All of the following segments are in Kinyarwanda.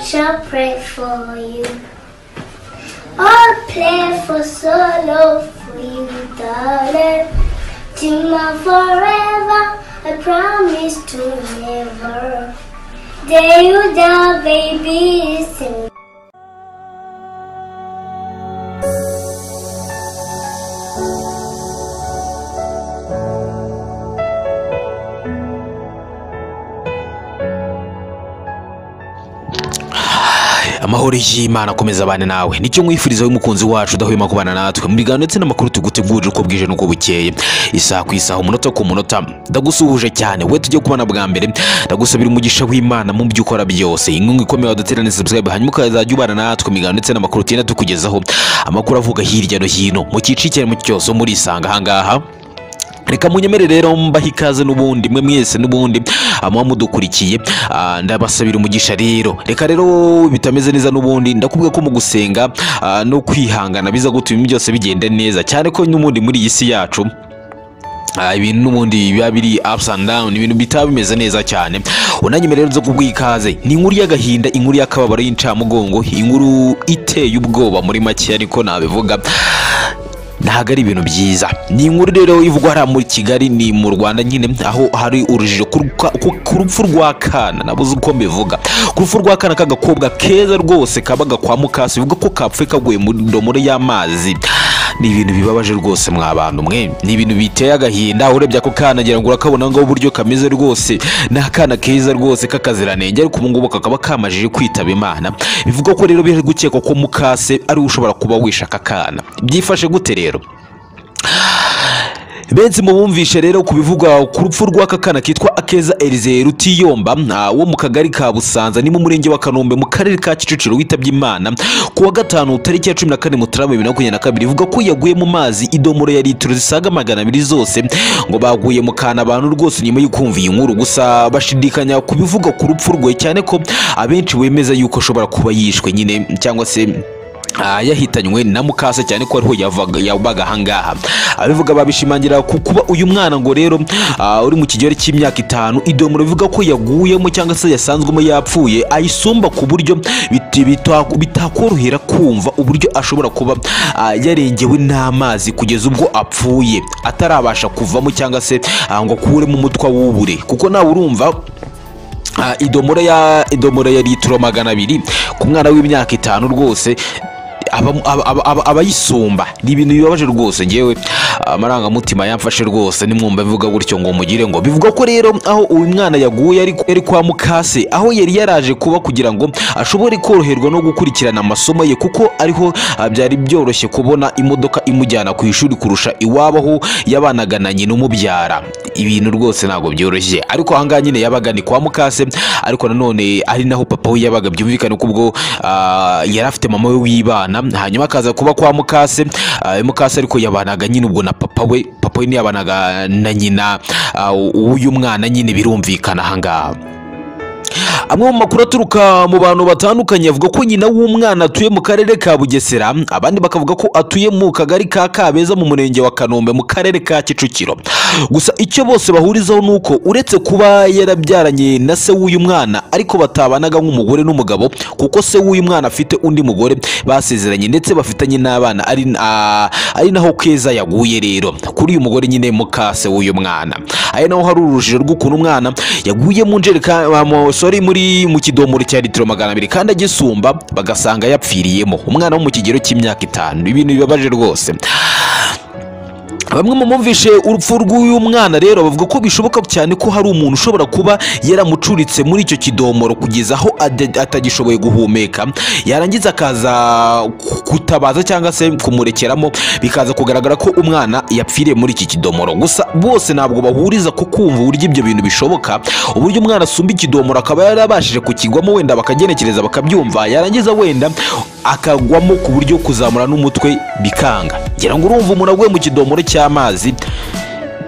shall pray for you. I'll play for solo for you, darling. Till my forever, I promise to never. Day you die, baby, sing. Amahoro y'Imana akomeza abane nawe. Nicyo mwifuriza w'umukunzi wacu udahwema kubana natwe mu biganiro ndetse n'amakuru tugutegurira uko bwije n'uko bukeye, isaha ku isaha, umunota ku munota. Ndagusuhuje cyane we tujye kubana bwa mbere, ndagusabira umugisha w'Imana mu byo ukora byose. Inkunga ikomeye waduterane subscribe, hanyuma ukazajya ubana natwe mu biganiro ndetse n'amakuru tugenda tukugezaho, amakuru avuga hirya no hino mu cyiciro mu cyose muri isanga ahangaha. Reka munyemere rero mbaha ikaze n'ubundi mwe mwese n'ubundi muba mudukurikiye, ndabasabira umugisha rero. Reka rero bitameze neza n'ubundi ndakubwiye ko mu gusenga no kwihangana biza gutuma ibintu byose bigenda neza, cyane ko n'ubundi muri iyi si yacu ibintu n'ubundi biba biri ups and down, ibintu bitaba bimeze neza cyane. Unanyemere rero zo kubwiye ikaze. Ni inkuru y'agahinda, inkuru y'akababaro y'incamugongo, inkuru iteye ubwoba muri make, ariko nabivuga ntabwo ari ibintu byiza. Ni inkuru rero ivugwa hariya muri Kigali, ni mu Rwanda nyine, aho hari urujijo ku rupfu rwa kana, nabuze uko mbivuga, ku rupfu rwa kana k'agakobwa keza rwose kabaga kwa mukase, bivuga ko kapfuye kaguye mu ndomoro y'amazi. Ni ibintu bibabaje rwose mwa bantu mwe, ni ibintu biteye agahinda. Urebye ako kana ngira ngo urakabona ngo uburyo kameze rwose, ni akana keza rwose k'akaziranenge, ariko ubu ngubu kakaba kamajije kwitaba Imana. Bivuga ko rero biri gukekwa ko mukase ari ushobora kuba wishe aka kana. Byifashe gute rero? Benshi mu bumvishe rero kubivugwa ku rupfu rw'aka kana kitwa Akeza Elysée Rutiyomba wo mu kagari ka Busanza ni mu murenge wa Kanombe mu karere ka Kicukiro, witabye Imana ku wa gatanu tariki ya 14 Mutarama 2022, ivuga ko yaguye mu mazi idomoro ya litiro zisaga 200 zose, ngo baguye mu kana abantu rwose nyuma yo kumva iyi nkuru. Gusa bashidikanya kubivuga ku rupfu rwe, cyane ko abenshi bemeza yuko ashobora kuba yishwe nyine cyangwa se yahitanywe na mukase, cyane ko ariho yabaga ahangaha. Abivuga babishimangira ku kuba uyu mwana ngo rero uri mu kigero cy'imyaka 5, idomoro bivuga ko yaguyemo cyangwa se yasanzwemo yapfuye, ayisumba ku buryo bitakorohera kumva uburyo ashobora kuba yarengewe n'amazi kugeza ubwo apfuye atarabasha kuvamo cyangwa se ngo akuremo umutwe w'ubure, kuko nawe urumva idomoro ya litiro 200 ku mwana w'imyaka 5 rwose abayisumba. Ni ibintu bibabaje rwose, ngewe amarangamutima yamfashe rwose nimwumva bivuga gutyo ngo mugire ngo bivuga ko rero aho uyu mwana yaguye ari kwa mukase, aho yari yaraje kuba kugira ngo ashobore koroherwa no gukurikirana amasomo ye, kuko ariho byari byoroshye kubona imodoka imujyana ku ishuri kurusha iwabo aho yabanaga na nyina umubyara. Ibintu rwose ntabwo byoroshye, ariko ahangaha nyine yabaga ni kwa mukase, ariko nanone ari naho papa we yabaga, byumvikane ko ubwo yari afite mama we wibana, hanyuma akaza kuba kwa mukase. Mukase ariko yabanaga nyine ubwo na papa we, papa we yabanaga na nyina w'uyu mwana nyine, birumvikana ahangaha. Amwe mu makuru aturuka mu bantu batandukanye avuga ko nyina w'umwana atuye mu karere ka Bugesera, abandi bakavuga ko atuye mu kagari ka Kabeza mu murenge wa Kanombe mu karere ka Kicukiro. Gusa icyo bose bahurizaho nuko uretse kuba yarabyaranye na se w'uyu mwana, ariko batabanaga nk'umugore n'umugabo, kuko se w'uyu mwana afite undi mugore basezeranye ndetse bafitanye n'abana, ari naho Keza yaguye rero kuri uyu mugore nyine mukase w'uyu mwana. Ari naho hari urujijo rw'ukuntu umwana yaguye mu njereka sorry muri mu kidomoro cya litiro 200 kandi agisumba, bagasanga yapfiriyemo, umwana wo mu kigero cy'imyaka 5. Ibintu bibabaje rwose. Bamwe mu bumvishe urupfu rw'uyu mwana rero bavuga ko bishoboka cyane ko hari umuntu ushobora kuba yaramucuritse muri icyo kidomoro kugeza aho atagishoboye guhumeka, yarangiza akaza kutabaza cyangwa se kumurekeramo, bikaza kugaragara ko umwana yapfiriye muri iki kidomoro. Gusa bose ntabwo bahuriza ku kumva uburyo ibyo bintu bishoboka, uburyo umwana asumba ikidomoro akaba yarabashije kukigwamo, wenda bakagenekereza bakabyumva, yarangiza wenda akagwamo ku buryo kuzamura n'umutwe bikanga. Ngira ngo urumva umuntu aguye mu kidomoro cy'amazi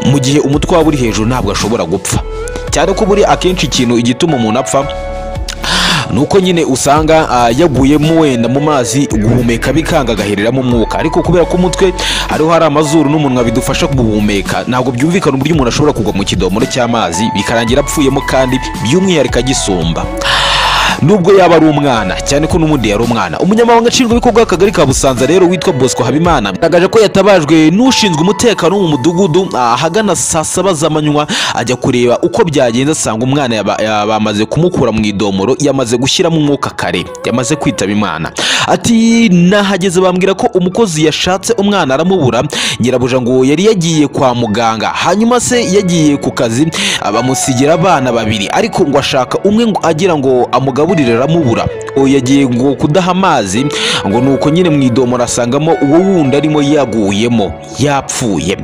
mu gihe umutwe waba uri hejuru ntabwo ashobora gupfa, cyane ko buri akenshi ikintu igituma umuntu apfa nuko nyine usanga yaguyemo wenda mu mazi guhumeka bikanga agahereramo umwuka, ariko kubera ko umutwe hariho hari amazuru n'umunwa bidufasha guhumeka, ntabwo byumvikana uburyo umuntu ashobora kugwa mu kidomoro cy'amazi bikarangira apfuyemo, kandi by'umwihariko agisumba. nubwo yaba ari umwana, cyane ko n'ubundi yari umwana. Umunyamabanga nshingwabikorwa w'akagari ka Busanza rero witwa Bosco Habimana yagaragaje ko yatabajwe n'ushinzwe umutekano mu mudugudu ahagana saa 7 z'amanywa, ajya kureba uko byagenze asanga umwana bamaze kumukura mu idomoro, yamaze gushyiramo umwuka kare, yamaze kwitaba Imana. Ati nahageze bambwira ko umukozi yashatse umwana aramubura, nyirabuja ngo yari yagiye kwa muganga, hanyuma se yagiye ku kazi bamusigira abana babiri, ariko ngo ashaka umwe ngo agira ngo amugaburire aramubura, yagiye ngo kudaha amazi ngo nuko nyine mu idomoro asangamo uwo wundi arimo yaguyemo yapfuye.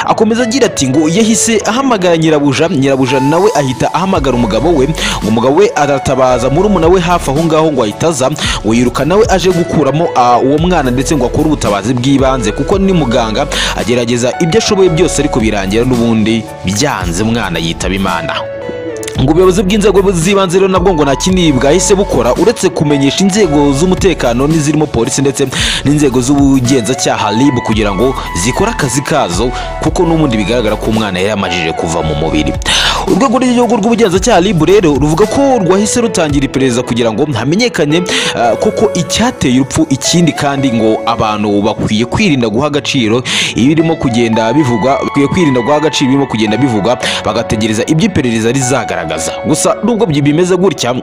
Akomeza agira ati ngo yahise ahamagara nyirabuja, nyirabuja nawe ahita ahamagara umugabo we, ngo umugabo we aratabaza murumuna we hafi aho ngaho ngo ahita aza, ngo yiruka nawe aje gukuramo uwo mwana ndetse ngo akore ubutabazi bw'ibanze kuko ni muganga, agerageza ibyo ashoboye byose ariko birangira n'ubundi byanze, umwana yitaba Imana. Ngo ubuyobozi bw'inzego z'ibanze rero nabwo ngo nta kindi bwahise bukora uretse kumenyesha inzego z'umutekano n'izirimo polisi ndetse n'inzego z'ubugenzacyaha RIB kugira ngo zikore akazi kazo, kuko n'ubundi bigaragara ko umwana yari yamajije kuva mu mubiri. Urwego rw'igihugu rw'ubugenzacyaha RIB rero ruvuga ko rwahise rutangira iperereza kugira ngo hamenyekane koko icyateye urupfu. Ikindi kandi ngo abantu bakwiye kwirinda guha agaciro ibirimo kugenda bivugwa, bakwiye kwirinda guha agaciro ibirimo kugenda bivugwa, bagategereza ibyo iperereza rizagaragaza. Gusa nubwo bimeze gutya,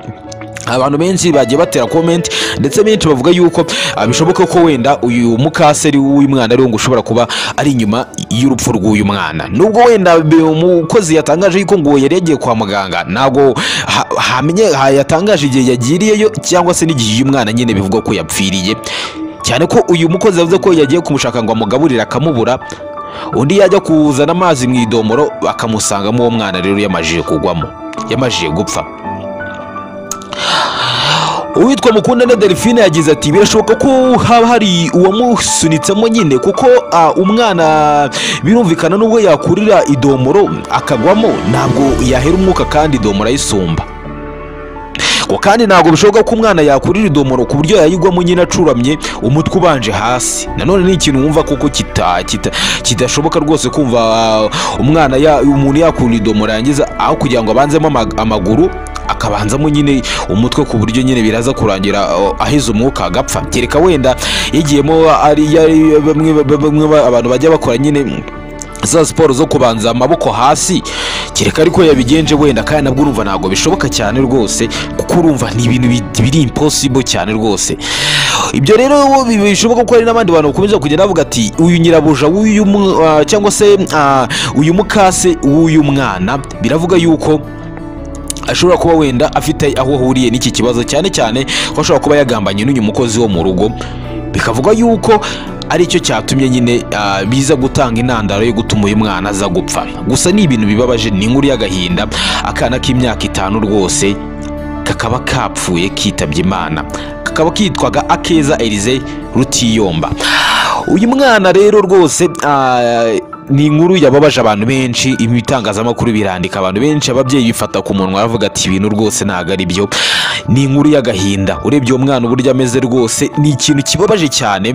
abantu benshi bagiye batera comment ndetse benshi bavuga yuko bishoboka ko wenda uyu mukaseri w'uyu mwana ari ngo ushobora kuba ari inyuma y'urupfu rw'uyu mwana, nubwo wenda umukozi yatangaje yuko ngo yari yagiye kwa muganga, ntago hamenye yatangaje igihe yagiriyeyo cyangwa se n'igihe uyu mwana nyine bivugwa ko yapfiriye, cyane ko uyu mukozi yavuze ko yagiye kumushaka ngo amugaburire akamubura, undi yajya kuzana amazi mu idomoro bakamusangamo uwo mwana rero yamajije kugwamo, yamajije gupfa. Uwitwa Mukundane Delphine yagize ati birashoboka ko haba hari uwamusunitsemo nyine, kuko umwana birumvikana nubwo yakurira idomoro akagwamo ntabwo yahera umwuka kandi idomoro ayisumba. Kandi ntabwo bishoboka ko umwana yakurira idomoro ku buryo yayigwamo nyine acuramye umutwe ubanje hasi. Nanone ni ikintu wumva koko kidashoboka rwose kumva umwana umuntu yakurira idomoro yangiza aho kugira ngo abanzemo amaguru akabanzamo nyine umutwe ku buryo nyine biraza kurangira ahize umwuka agapfa. Kereka wenda yigiyemo ari bamwe abantu bajya bakora nyine za siporo zo kubanza amaboko hasi, kereka ariko yabigenje wenda, kandi nabwo urumva ntabwo bishoboka cyane rwose, kuko urumva ni ibintu biri impossible cyane rwose. Ibyo rero bishoboka ko hari n'abandi bantu bakomeza kugenda bavuga ati uyu nyirabuja w'uyu cyangwa se uyu mukase w'uyu mwana, biravuga yuko ashobora kuba wenda afite aho ahuriye n'iki kibazo, cyane cyane ko ashobora kuba yagambanye n'uyu mukozi wo mu rugo, bikavuga yuko aricyo cyatumye nyine biza gutanga intandaro yo gutuma uyu mwana aza gupfa. Gusa ni ibintu bibabaje, ni inkuru y'agahinda, akana k'imyaka 5 rwose kakaba kapfuye kitabye Imana, kakaba kitwaga Akeza Elize Rutiyomba. Uyu mwana rero rwose ni inkuru yababaje abantu benshi, ibitangazamakuru birandika, abantu benshi ababyeyi bifata ku munwa bavuga ati ibintu rwose ntago ari byo. Ni inkuru y'agahinda, urebye uwo mwana uburyo ameze rwose ni ikintu kibabaje cyane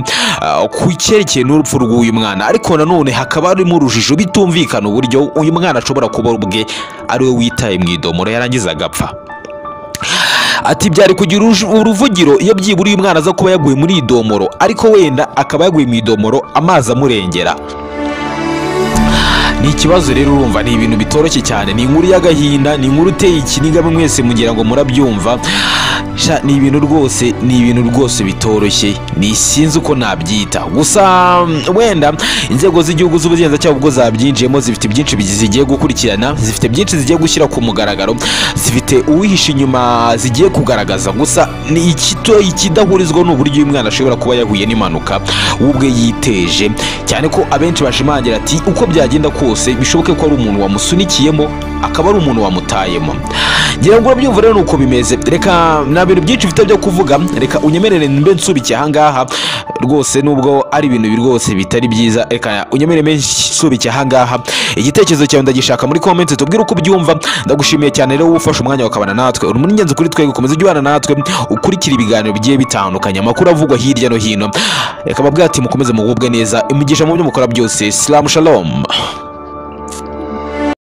ku cyerekeye n'urupfu rw'uyu mwana, ariko nanone hakaba harimo urujijo bitumvikana uburyo uyu mwana ashobora kuba ubwe ari we witaye mu idomoro yarangiza agapfa. Ati byari kugira uruvugiro iyo byibura uyu mwana aza kuba yaguye muri idomoro, ariko wenda akaba yaguye mu idomoro amazi amurengera. Ni ikibazo rero, urumva ni ibintu bitoroshye cyane, ni inkuru y'agahinda, ni inkuru iteye ikiniga mwese mugira ngo murabyumva. Ni ibintu rwose, ni ibintu rwose bitoroshye, ni sinzi uko nabyita. Gusa wenda inzego z'igihugu z'ubugenzacyaha ubwo zabyinjiyemo zifite byinshi zigiye gukurikirana, zifite byinshi zigiye gushyira ku mugaragaro, zifite uwihishe inyuma zigiye kugaragaza. Gusa ni ikidahurizwa n'uburyo uyu mwana ashobora kuba yahuye n'impanuka ubwe yiteje, cyane ko abenshi bashimangira ati uko byagenda kose bishoboke ko ari umuntu wamusunikiyemo, akaba ari umuntu wamutayemo. Ngira ngo urabyumva rero nuko bimeze. Reka nta bintu byinshi mfite byo kuvuga, reka unyemerere mbe nsubikiye aha ngaha rwose, nubwo ari ibintu rwose bitari byiza, reka unyemerere mbe nsubikiye aha ngaha. Igitekerezo cyawe ndagishaka muri comment, tubwire uko ubyumva. Ndagushimiye cyane rero ufashe umwanya wakabana natwe, uri muri ingenzi kuri twe, gukomeza ujye ubana natwe ukurikira ibiganiro bigiye bitandukanye, amakuru avugwa hirya no hino. Reka babwire ati mukomeze mugubwe neza, imigisha mu byo mukora byose. Salam shalom.